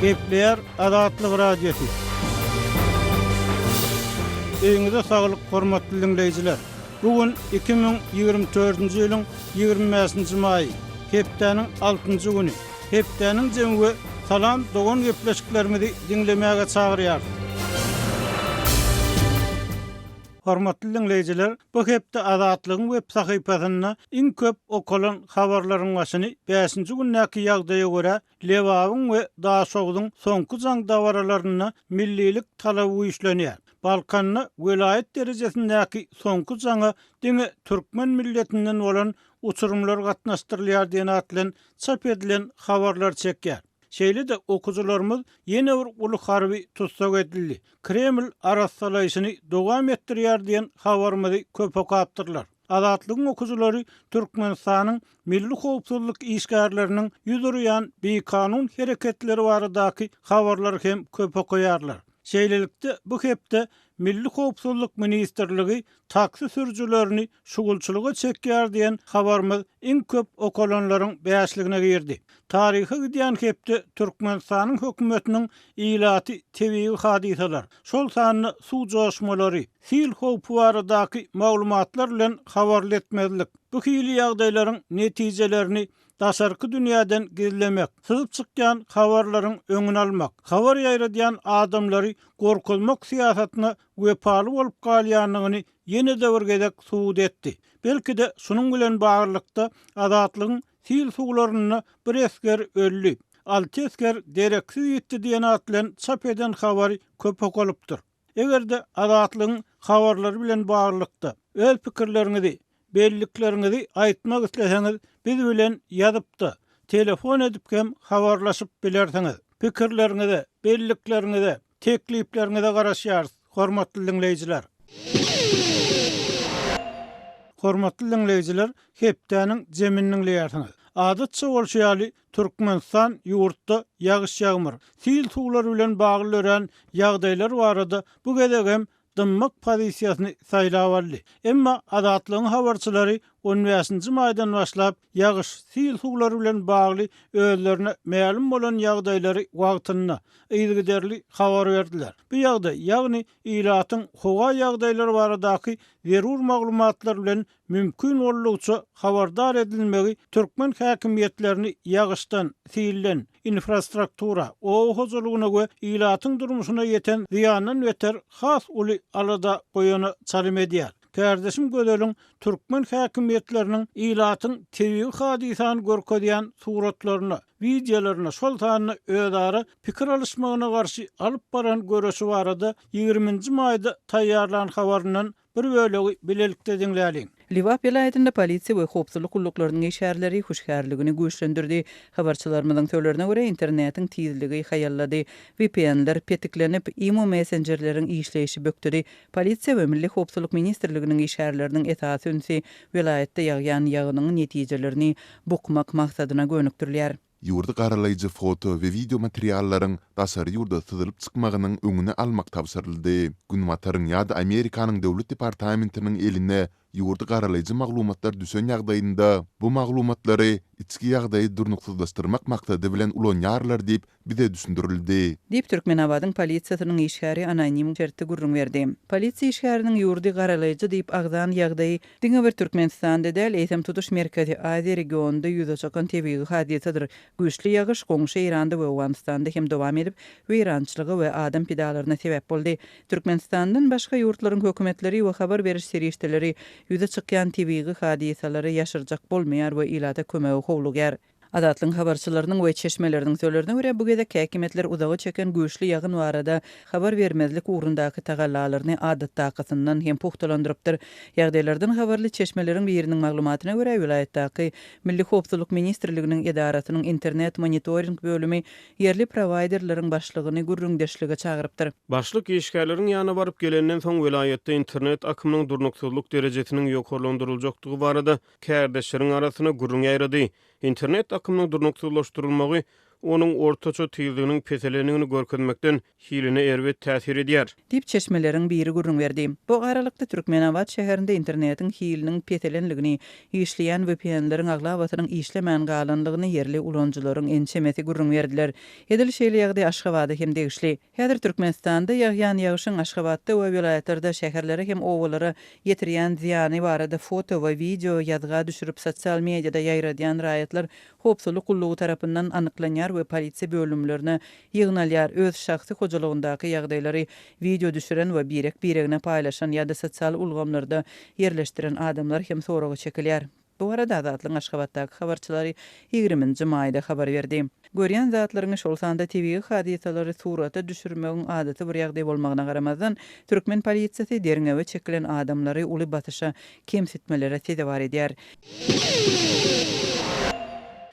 Gepleýär Azatlyk Radiosy. Öýüňize saglyk hormatly diňleýjiler. Bu gün 2024-nji ýylyň 25-nji maýy, hepdäniň altynjy güni. Hepdäniň jemi we Salam dogan gepleşiklerimizi diňlemäge çagyrýarys. Hormatly diňleýjiler, bu hepde Azatlygyň web sahypasynda iň köp okalan habarlaryň başyny bäşinji gündäki ýagdaýa görä Lebabyň we Daşogzuň soňky jaň dabaralarynda millilik talaby güýçlenýär. Balkanda welaýat derejesindäki soňky jaňa diňe türkmen milletinden bolan uçurymlar gatnaşdyrylýar diýen at bilen çap edilen habarlar çekýär. Şeýle-de okyjylarymyz ýene bir uly harby tussag edildi, Kreml arassalaýşyny dowam etdirýär diýen habarymyzy köp okapdyrlar. Azatlygyň okyjylary Türkmenistanyň milli howpsuzlyk işgärleriniň ýüz urýan bikanun hereketleri baradaky habarlary hem köp okaýarlar. Şeýlelikde, bu hepde Milli howpsuzlyk ministrligi taksi sürüjilerini şugulçylyga çekýär diýen habarymyz iň köp okalanlaryň bäşligine girdi. Taryha gidýän hepde Türkmenistanyň hökümetiniň ilaty tebigy hadysalar, şol sanda suw joşmalary, sil howpy baradaky maglumatlar bilen habarly etmezlik, bu hili ýagdaýlaryň netijelerini daşarky dünýäden gizlemek, syzyp çykýan habarlaryň öňüni almak, habar ýaýradýan adamlary gorkuzmak syýasatyna wepaly bolup galýandygyny ýene-de bir gezek subut etdi. Belki-de, şunuň bilen baglylykda, Azatlygyň sil suwlarynda bir esger öldi, alty esger dereksiz ýitdi diýen at bilen çap eden habary köp okalypdyr. Eger-de Azatlygyň habarlary bilen baglylykda öz pikirleriňizi, bellikleriňizi aýtmak isleseňiz, biz bilen ýazyp-da, telefon edip hem habarlaşyp bilersiňiz. Pikirleriňize, bellikleriňize, Teklipleriňize garaşýarys, hormatly diňleýjiler! Hormatly diňleýjiler, hepdäniň jemini diňleýärsiňiz. Adatça bolşy ýaly, Türkmenistan ýurtda ýagyş-ýagmyr, sil suwlary bilen bagly dörän ýagdaýlar barada bu gezek hem dymmak pozisiýasyny saýlap aldy. Emma Azatlygyň habarçylary on bäşinji maýdan başlap ýagyş, sil suwlary bilen bagly özlerine mälim bolan ýagdaýlary wagtynda, yzygiderli habar berdiler. Bu ýagdaý, ýagny ilatyň howa ýagdaýlary baradaky zerur maglumatlar bilen mümkin boldugyça habardar edilmegi türkmen häkimiýetlerini ýagyşdan, silden, infrastruktura, oba hojalygyna we ilatyň durmuşyna ýeten zyýandan beter has uly alada goýana çalym edýär. Kärdeşim Gözeliň türkmen häkimiýetleriniň ilatyň tebigy hadysany görkezýän suratlaryna, wideolaryna, şol sanda özara pikir alyşmagyna garşy alyp baran göreşi barada ýigriminji maýda taýýarlan habaryndan Bir bölegi bilelikde diňläliň. Lebap welaýatynda polisiýa we howpsuzlyk gulluklarynyň işgärleri hüşgärligini güýçlendirdi. Habarçylarymyzyň sözlerine görä, internetiň tizligi haýallady, VPN-ler petiklenip, imo messenjerleriň işleýşi bökdedi. Polisiýa we Milli howpsuzlyk ministrliginiň işgärleriniň esasy ünsi welaýatda ýagýan ýagynyň netijelerini bukmak maksadyna gönükdirilýär. Ýurdy garalaýjy foto we wideo materiallaryň daşary ýurda syzylyp çykmagynyň öňüni almak tabşyryldy. Günbataryň ýa-da Amerikanyň Döwlet departamentiniň eline ýurdy garalaýjy maglumatlar düşen ýagdaýynda, bu maglumatlary içki ýagdaýy durnuksyzlaşdyrmak maksady bilen ulanýarlar diýip, bize düşündirildi. Diýip, Türkmenabadyň polisiýasynyň işgäri anonim şertde gürrüň berdi. Polisiýa işgäriniň ýurdy garalaýjy diýip agzan ýagdaýy Diňe bir Türkmenistanda däl, eýsem tutuş Merkezi Aziýa regionynda ýüze çykan tebigy hadysadyr. Güýçli ýagyş goňşy Eýranda we Owganystanda hem dowam edip, weýrançylyga we adam pidalaryna sebäp boldy. Türkmenistandan başga ýurtlaryň hökümetleri we habar beriş serişdeleri ýüze çykýan tebigy hadysalary ýaşyrjak bolmaýar we ilata kömege howlugýar. Azatlygyň habarçylarynyň we çeşmeleriniň sözlerine görä, bu gezek häkimiýetler uzaga çeken güýçli ýagyn barada habar bermezlik ugrundaky tagallalaryny adatdakysyndan hem pugtalandyrypdyr. Ýagdaýlardan habarly çeşmeleriň biriniň maglumatyna görä, welaýatdaky Milli howpsuzlyk ministrliginiň edarasynyň internet monitoring bölümi ýerli prowaýderleriň başlygyny gürrüňdeşlige çagyrypdyr. Başlyk işgärleriň ýanyna baryp gelenden soň, welaýatda internet akymynyň durnuksyzlyk derejesiniň ýokarlandyryljakdygy barada Kärdeşleriň arasynda gürrüň ýaýrady. Internet akymynyň durnuksyzlaşdyrylmagy. onuň ortaça tizliginiň peselendigini görkezmekden hiline erbet täsir edýär. Diýip, çeşmeleriň biri gürrüň berdi. Bu aralykda, Türkmenabat şäherinde internetiň hiliniň peselenligini, işleýän VPN-leriň aglabasynyň işlemän galanlygyny ýerli ulanyjylaryň ençemesi gürrüň berdiler. Edil şeýle ýagdaý Aşgabada hem degişli. Häzir Türkmenistanda ýagýan ýagşyň Aşgabatda we welaýatlarda şäherlere hem obalara ýetirýän zyýany barada foto we wideo ýazga düşürip sosial mediada ýaýradýan raýatlar howpsuzlyk gullugy tarapyndan anyklanýar we polisiýa bölümlerine ýygnalýar, öz şahsy hojalygyndaky ýagdaýlary wideo düşüren we birek-biregine paýlaşan ýa-da sosial ulgamlarda ýerleşdiren adamlar hem soraga çekilýär. Bu barada Azatlygyň Aşgabatdaky habarçylary ýigriminji maýda habar berdi. Görýän zatlaryňy, şol sanda tebigy hadysalary surata düşürmegiň adaty bir ýagdaý bolmagyna garamazdan, türkmen polisiýasy derňewe çekilen adamlary uly basyşa, kemsitmelere sezewar edýär.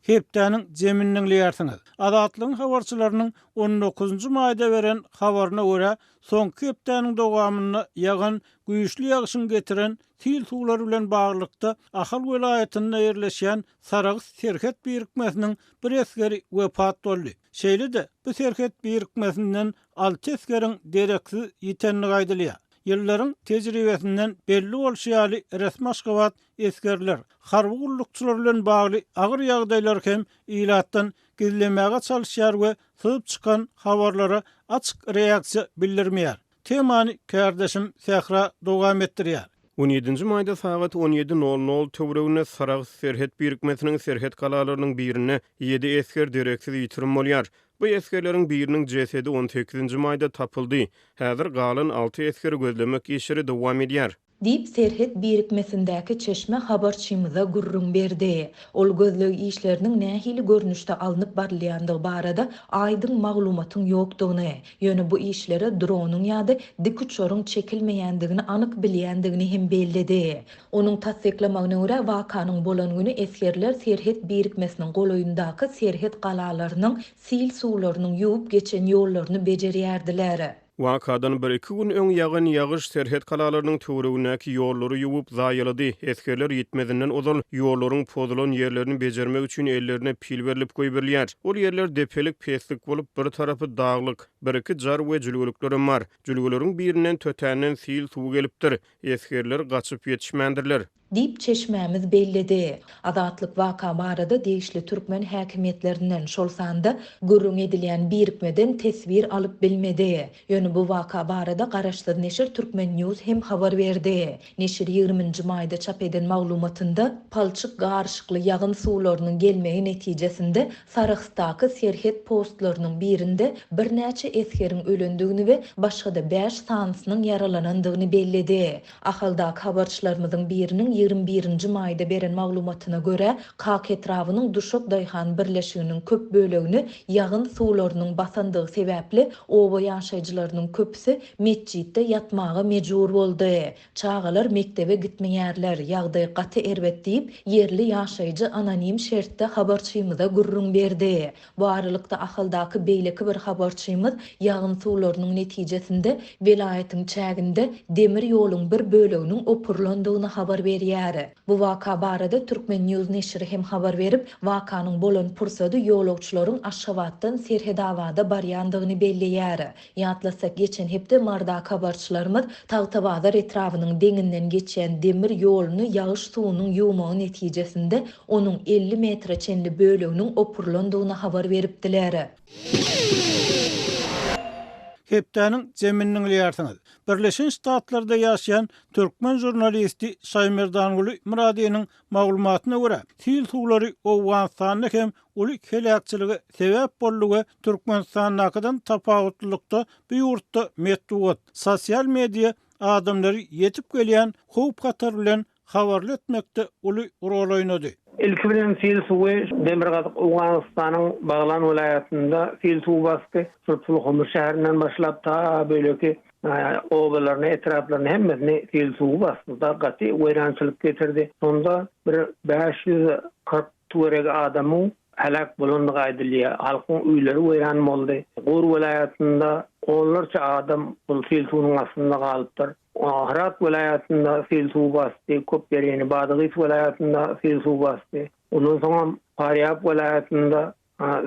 Hepdäniň jemini diňleýärsiňiz. Azatlygyň habarçylarynyň on dokuzynjy maýda beren habaryna görä, soňky hepdäniň dowamynda ýagan güýçli ýagşyň getiren Sil suwlary bilen baglylykda, Ahal welaýatynda ýerleşýän Sarahs serhet birikmesiniň bir esgeri wepat boldy. Şeýle-de, bu serhet birikmesinden alty esgeriň dereksiz ýitendigi aýdylýar. Ýyllaryň tejribesinden belli bolşy ýaly, resmi Aşgabat esgerler, harby gullukçylar bilen bagly agyr ýagdaýlary hem ilatdan gizlemäge çalyşýar we syzyp çykan habarlara açyk reaksiýa bildirmeýär. Temany kärdeşim Sähra dowam etdirýär. On ýedinji maýda sagat on ýedi nol nol töwereginde Sarahs serhet birikmesiniň serhet galalarynyň birinde ýedi esger dereksiz ýitirim bolýar. Bu esgerleriň biriniň jesedi on sekizinji maýda tapyldy. Häzir galan alty esgeri gözlemek işleri dowam edýär. Diýip, serhet birikmesindäki çeşme habarçymyza gürrüň berdi. Ol gözleg işleriniň nähili görnüşde alnyp barylýandygy barada aýdyň maglumatyň ýokdugyny, ýöne bu işlere dronyň ýa-da dikuçaryň çekilmeýändigini anyk bilýändigini hem belledi. Onuň tassyklamagyna görä, wakanyň bolan güni esgerler serhet birikmesiniň golaýyndaky serhet galalarynyň sil suwlarynyň ýuwup geçen ýollaryny bejerýärdiler. Wakadan bir-iki gün öň ýagan ýagyş serhet galalarynyň töweregindäki ýollary ýuwup, zaýalady. Esgerler ýitmezinden ozal, ýollaryň pozulan ýerlerini bejermek üçin ellerine pil berlip goýberilýär. Ol ýerler depelik, peslik bolup, bir tarapy daglyk. Bir-iki jar we jülgeliklerem bar. Jülgeleriň birinden tötänden sil suwy gelipdir. Esgerler gaçyp ýetişmändirler. Diýip, çeşmämiz belledi. Azatlyk waka barada degişli türkmen häkimiýetlerinden, şol sanda gürrüň edilýän birikmeden teswir alyp bilmedi. Ýöne bu waka barada garaşsyz neşir Turkmen News hem habar berdi. Neşir ýigriminji maýda çap eden maglumatynda, palçyk garyşykly ýagyn suwlarynyň gelmegi netijesinde Sarahsdaky serhet postlarynyň birinde birnäçe esgeriň ölendigini we başga-da bäş sanysynyň ýaralanandygyny belledi. Ahaldaky habarçylarymyzyň biriniň 21 nji maýda beren maglumatyna görä, Kak etrabynyň Duşak daýhan birleşiginiň köp bölegini ýagyn suwlarynyň basandygy sebäpli, oba ýaşaýjylarynyň köpüsi metjitde ýatmaga mejbur boldy. Çagalar mekdebe gitmeýärler, ýagdaý gaty erbet diýip, ýerli ýaşaýjy anonim şertde habarçymyza gürrüň berdi. Bu aralykda, Ahaldaky beýleki bir habarçymyz ýagyn suwlarynyň netijesinde welaýatyň çäginde demir ýoluň bir böleginiň opurylandygyny habar berýär. Bu waka barada Turkmen. News neşiri hem habar berip, wakanyň bolan pursady ýolagçylaryň Aşgabatdan Serhedabada barýandygyny belleýär. Ýatlasak, geçen hepde Mardaky habarçylarymyz Tagtabazar etrabynyň deňinden geçýän demir ýoluny ýagyş suwunyň ýuwmagy netijesinde onuň 50 metre çenli böleginiň opurylandygyny habar beripdiler. Hepdäniň jemini diňleýärsiňiz. Birleşen Ştatlarda ýaşaýan türkmen žurnalisti Şaýmerdanguly Myradynyň maglumatyna görä, sil suwlary Owganystanda hem uly heläkçilige sebäp boldy we Türkmenistandakydan tapawutlylykda bu ýurtda metbugat, sosial media adamlary ýetip gelýän howp-hatar bilen habarly etmekde uly rol oýnady. Ilki bilen sil suwy demirgazyk Owganystanyň Baglan welaýatynda sil suwy basdy. Şol Pulhumur şäherinden başlap ta beýleki obalaryny, etraplaryny hemmesini sil suwy basdy-da, gaty weýrançylyk getirdi. Şonda bir 540 töweregi adamyň heläk bolandygy aýdylýar. Halkyň öýleri weýran boldy. Gur welaýatynda onlarça adam bu sil suwunyň astynda galypdyr. Hyrat welaýatynda sil suwy basdy, köp ýerini Badagys welaýatynda sil suwy basdy. Ondan soňam Farýab welaýatynda.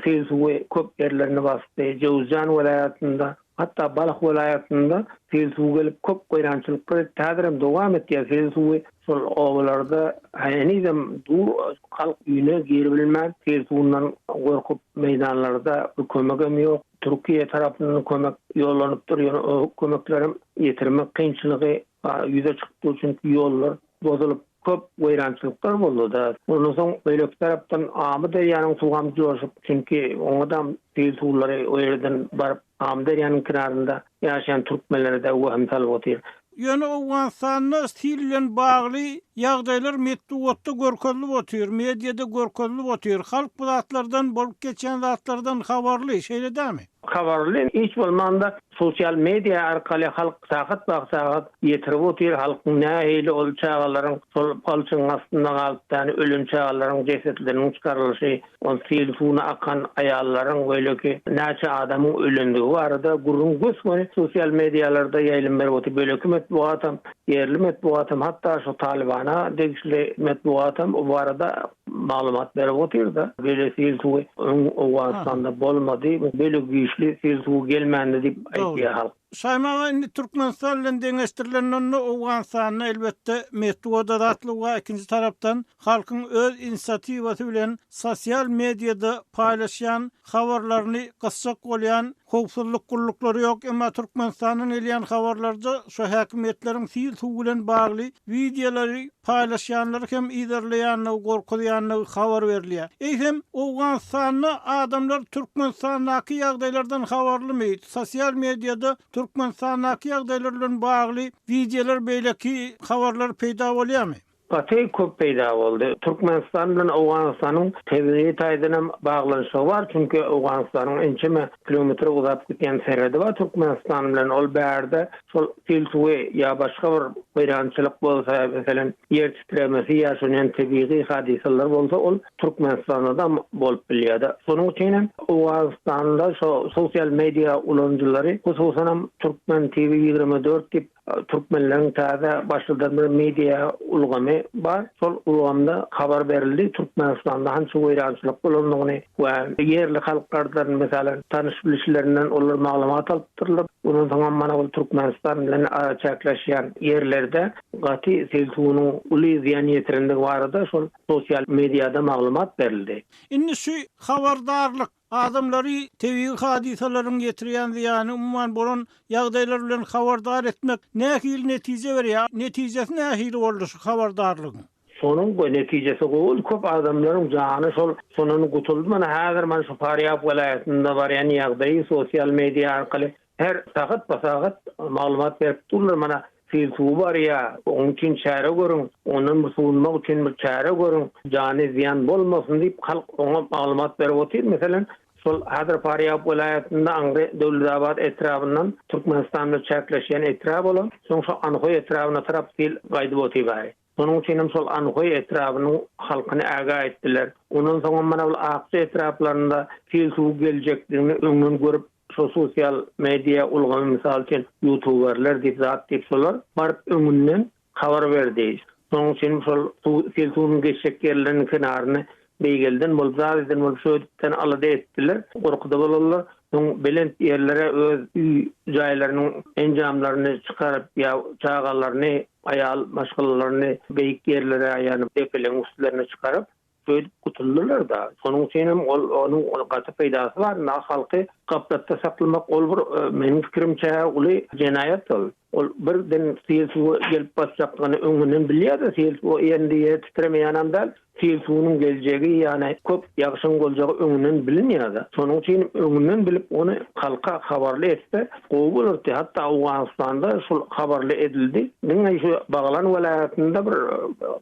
Sil suwy köp ýerlerini basdy. Jöwüzjan welaýatynda, hatda Balh welaýatynda sil suwy gelip köp weýrançylyklar etdi. Häzirem dowam etýär sil suwy. Şol obalarda henizem dur, halk öýüne giribilmän sil suwundan gorkup meýdanlarda bir kömegem ýok. Türkiýe tarapyndan kömek ýollanypdyr, ýöne o kömeklerem ýetirmek kynçylygy ýüze çykypdyr, çünki ýollar bozulyp, köp weýrançylyklar boldy-da. Ondan soň beýleki tarapdan Amyderýanyň suwam joşup, çünki oňadam sil suwlary o ýerden baryp Amyderýanyň kenarynda ýaşaýan türkmenlere-de wehim salyp otyr. Ýöne Owganystanda sil bilen bagly ýagdaýlar metbugatda görkezilip otyr, mediada görkezilip otyr. Halk bu zatlardan, bolup geçýän zatlardan habarly, şeýle dälmi? Habarly, hiç bolmanda sosial media arkaly halk sagat-ba-sagat ýetirip otyr, halkyň nähili ol çagalaryň şol palçygyň astynda galyp däni ölen çagalaryň jesetleriniň çykarylyşy, ol sil suwuna akan aýallaryň beýleki näçe adamyň ölendigi barada gürrüň gös-göni sosial medialarda ýaýlym berip otyr. Beýleki metbugatam, ýerli metbugatam, hatda şu Talybana degişli metbugatam bu barada maglumat berip otyr-da. Beýle sil suwy öň Owganystanda bolmady, beýle güýçli sil suwy gelmändi diýip aýtýar halk. Şaýym aga indi Türkmenistan bilen deňeşdirilende onda Owganystanda elbetde metbugat azatlygy bar, ikinji tarapdan halkyň öz inisiatiwasy bilen sosial mediada paýlaşýan habarlaryny gysjak bolýan howpsuzlyk gulluklary ýok, emma Türkmenistandan gelýän habarlarda şu häkimiýetleriň sil suw bilen bagly wideolary paýlaşýanlary hem yzarlaýandygy, gorkuzýandygy habar berilýär. Eýsem, Owganystanda adamlar Türkmenistandaky ýagdaýlardan habarlymy? Sosial mediada Türkmenistandaky ýagdaýlar bilen bagly wideolar, beýleki habarlar peýda bolýarmy? Gaty köp peýda boldy. Türkmenistan bilen Owganystanyň tebigy taýdan hem baglanyşygy bar, çünki Owganystanyň ençeme kilometre uzap gidýän serhedi bar Türkmenistan bilen. Ol bärde şol sil suwy ýa başga bir weýrançylyk bolsa, meselem, ýer titremesi ýa şonýan tebigy hadysalar bolsa, ol Türkmenistanda-da bolup bilýär-de. Şonuň üçin hem Owganystanda şo sosial media ulanyjylary, hususanam Türkmen TV 24 diýip Türkmenleriň täze başladan bir media ulgamy bar. Şol ulgamda habar berildi, Türkmenistanda hança weýrançylyk bolandygyny we ýerli halklardan, meselem, tanyş-bilişlerinden olar maglumat alypdyrlar. Ondan soňam mana bu Türkmenistan bilen araçäkleşýän ýerlerde gaty sil suwunyň uly zyýan ýetirendigi barada şol sosial mediada maglumat berildi. Indi şu habardarlyk Adamlary tebigy hadysalaryň ýetirýän zyýany, umuman bolan ýagdaýlar bilen habardar etmek nähili netije berýär? Netijesi nähili boldy şu habardarlygyň? Şonuň netijesi gowy boldy. Köp adamlaryň jany şol şondan gutuldy. Mana häzir mana şu Farýab welaýatynda barýan ýagdaýy sosial media arkaly Her sagat-ba-sagat maglumat berip durlar, mana sil suwy barýa, onuň üçin çäre görüň, ondan bir suwunmak üçin bir çäre görüň, jany zyýan bolmasyn diýip, halk oňa maglumat berip otyr. Meselem, şol häzir Farýab welaýatynda aňry Döwletabat etrabyndan Türkmenistan bilen çäkleşýän etrap olam, soň şo Anhoý etrabyna tarap sil gaýdyp otyr bäri. Şonuň üçin hem şol Anhoý etrabynyň halkyny ägä etdiler. Ondan soňam mana bul Akja etraplarynda sil suwy geljekdigini öňden görüp şo sosial media ulgamy mysal üçin ýutuberler diýip zat diýip şolar baryp öňünden habar berdi. Şonuň üçin şol suw sil suwunyň geçjek ýerleriniň kenaryny beýgelden bolup zat eden bolup şöýdüpden alada etdiler. Gorkuda bolanlar soň belent ýerlere öz öý jaýlarynyň enjamlaryny çykaryp ýa çagalaryny aýal maşgalalaryny beýik ýerlere, ýagny depeleriň üstlerine çykaryp, şeýdip gutuldylar-da. Şonuň üçin hem ol onuň gaty peýdasy bar. Ynha, halky gaplatda saklamak ol bir meniň pikirimçe uly jenaýat ol. Ol birden sil suwy gelip basjakdygyny öňünden bilýär-de, sil suwy indi ýer titremeýänem däl. Sil suwunyň geljegi, ýagny köp ýagşyň boljagy öňünden bilinýär-de. Şonuň üçin öňünden bilip, ony halka habarly etse gowy bolardy. Hatda Owganystanda şol habarly edildi. Diňe şu Baglan welaýatynda bir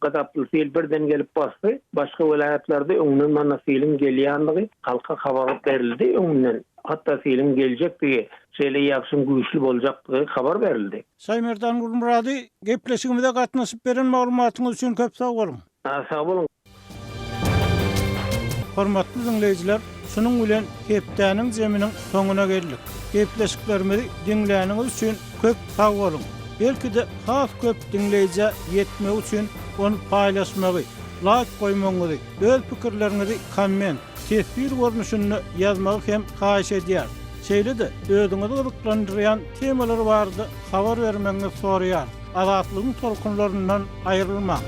gazaply sil birden gelip basdy. Başga welaýatlarda öňünden mana siliň gelýändigi halka habar berildi öňünden. Hatda siliň geljekdigi, şeýle ýagşyň güýçli boljakdygy habar berildi. Şaýmerdan Gulmyrady, gepleşigimize gatnaşyp beren maglumatyňyz üçin köp sag boluň! Sag boluň. Hormatly diňleýjiler, şunuň bilen hepdäniň jeminiň soňuna geldik. Gepleşiklerimizi diňläniňiz üçin köp sag boluň! Belki-de has köp diňleýjä ýetmegi üçin ony paýlaşmagy, laýk goýmagyňyzy, öz pikirleriňizi komment. teswir görnüşinde ýazmagy hem haýyş edýäris. Şeýle-de, özüňizi gyzyklandyrýan temalar barada habar bermegiňizi soraýarys. Azatlygyň tolkunlaryndan aýrylmaň!